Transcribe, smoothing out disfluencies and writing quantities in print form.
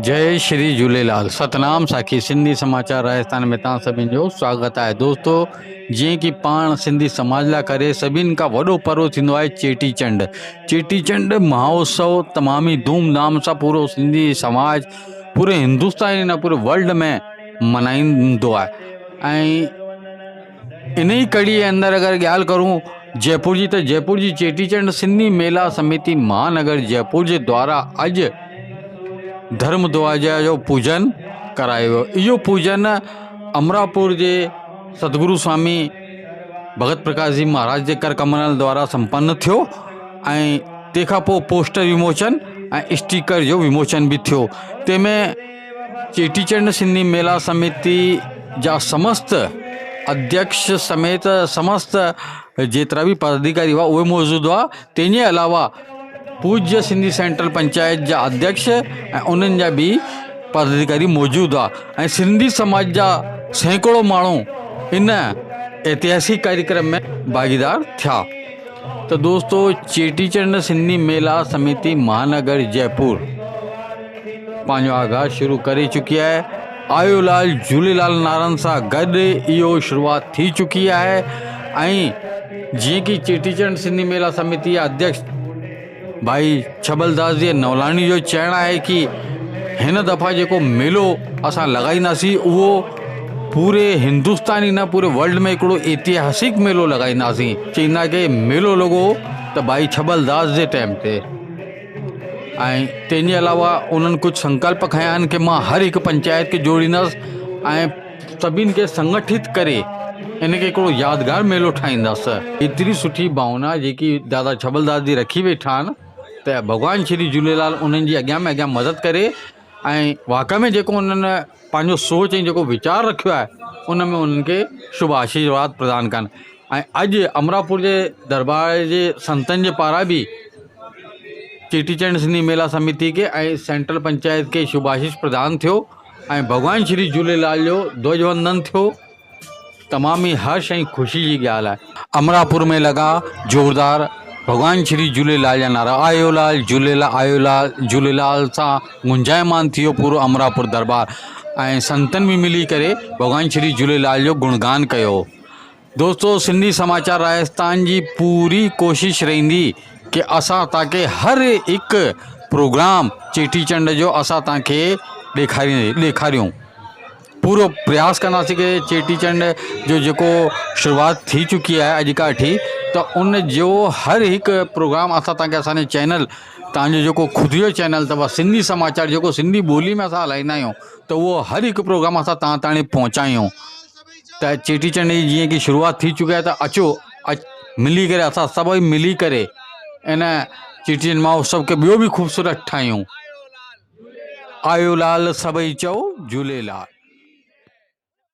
جئي شري جهوليلال ستنام ساکي سنڌي سماچار راجستان ۾ توهان سڀني جو سواگت آهي دوستو جيئن ڪي پاڻ سنڌي سماج لاء ڪري سڀني کان وڏو پرو ٿيندو آهي چيٽي چنڊ چيٽي چنڊ مهاوتسو تمام ئي ڌوم ڌام سان پورو سنڌي سماج پوري هندستان ئي نه پوري ورلڊ ۾ ملهائيندو آهي ۽ ان ئي ڪڙي جي اندر اگر ڳالهه ڪرون جئپور جي ته جئپور جي چيٽي چنڊ سنڌي ميلا سميتي مهانگر جئپور جي دوارا اڄ ڌرم دواجا جو پوجن ڪرايو ويو. اهو پوجن امراپور جي ستگرو سوامي ڀڳت پرڪاش جي مهاراج جي ڪر ڪمل دوارا سمپن ٿيو ۽ تنهن کان پوءِ پوسٽر وموچن ۽ اسٽيڪر جو وموچن به ٿيو تنهن ۾ چيٽي چنڊ سنڌي ميلا سميتي جا سمست اڌيڪش سميت سمست جيترا به پداڌڪاري هئا اهي موجود هئا تنهن جي علاوه پوجيه سنڌي سينٽرل پنچائت جا اڌيڪش ۽ انهن جا به پداڌڪاري موجود هئا ۽ سنڌي سماج جا سيڪڙو ماڻهو ان اتهاسڪ ڪاريڪرم ۾ ڀاڳيدار ٿيا ته دوستو چيٽي چنڊ سنڌي ميلا سميتي مهانگر جئپور پنهنجو آغاز شروع ڪري چڪي آهي آيو لال جهوليلال نعرن سان گڏ اهو شروعات ٿي چڪي آهي ۽ جيئن ڪي چيٽي چنڊ سنڌي ميلا سميتي جا اڌيڪش ڀائي ڇٻل داس جي نولاڻي جو چئڻ آهي ڪي هن دفعا جيڪو ميلو اسان لڳائينداسين اهو پوري هندستان ئي نه پوري ورلڊ ۾ هڪڙو اتهاسڪ ميلو لڳائينداسين چئيندا ڪي ميلو لڳو ته ڀائي ڇٻل داس جي ٽائيم تي ۽ تنهن جي علاوه انهن ڪجهه سنڪلپ کنيا آهن ڪي مان هر هڪ پنچائت کي جوڙيندس ۽ سڀني کي سنگٺت ڪري ان کي هڪڙو يادگار ميلو ٺاهيندس. ايتري سٺي ڀاونا جيڪي دادا ڇٻل داس جي رکي ويٺا آهن ته ڀڳوان شري جهوليلال انهن جي اڳيان ۾ اڳيان مدد ڪري ۽ واقعي ۾ جيڪو انهن پنهنجو سوچ ۽ جيڪو ويچار رکيو آهي ان ۾ انهن کي شڀ آشيرواد پردان ڪن ۽ اڄ امراپور جي دربار جي سنتن جي پاران به چيٽي چنڊ سنڌي ميلا سميتي کي ۽ سينٽرل پنچائت کي شڀ آشيش پردان ٿيو ۽ ڀڳوان شري جهوليلال جو ڌوج وندن ٿيو تمام ئي هرش ۽ خوشي جي ڳالهه آهي. امراپور ۾ لڳا زوردار ڀڳوان شري جهوليلال جا نعرا آيو لال جهوليلال آيو لال جهوليلال سان گونجايمان ٿي ويو پورو امراپور دربار ۽ سنتن به ملي ڪري ڀڳوان شري جهوليلال جو گڻگان ڪيو. دوستو سنڌي سماچار راجستان جي پوري ڪوشش رهندي ڪي اسان توهان کي هر هڪ پروگرام چيٽي چنڊ جو اسان توهان کي ڏيکاري ڏيکاريون پورو پرياس ڪنداسين ڪي چيٽي چنڊ جو جيڪو شروعات ٿي چڪي آهي اڄ کان وٺي ته ان جو هر هڪ پروگرام اسان توهان کي اسان جي چينل توهان جو جيڪو خود جو چينل اٿو سنڌي سماچار جيڪو سنڌي ٻولي ۾ اسان هلائيندا آهيون ته اهو هر هڪ پروگرام اسان توهان تاڻي پهچايون ته چيٽي چنڊ جي جيئن ڪي شروعات ٿي چڪي آهي ته اچو ملي ڪري اسان سڀئي ملي ڪري ان چيٽي چنڊ مهوتسو کي ٻيو به خوبصورت ٺاهيون. آيو لال سڀئي چئو جهوليلال.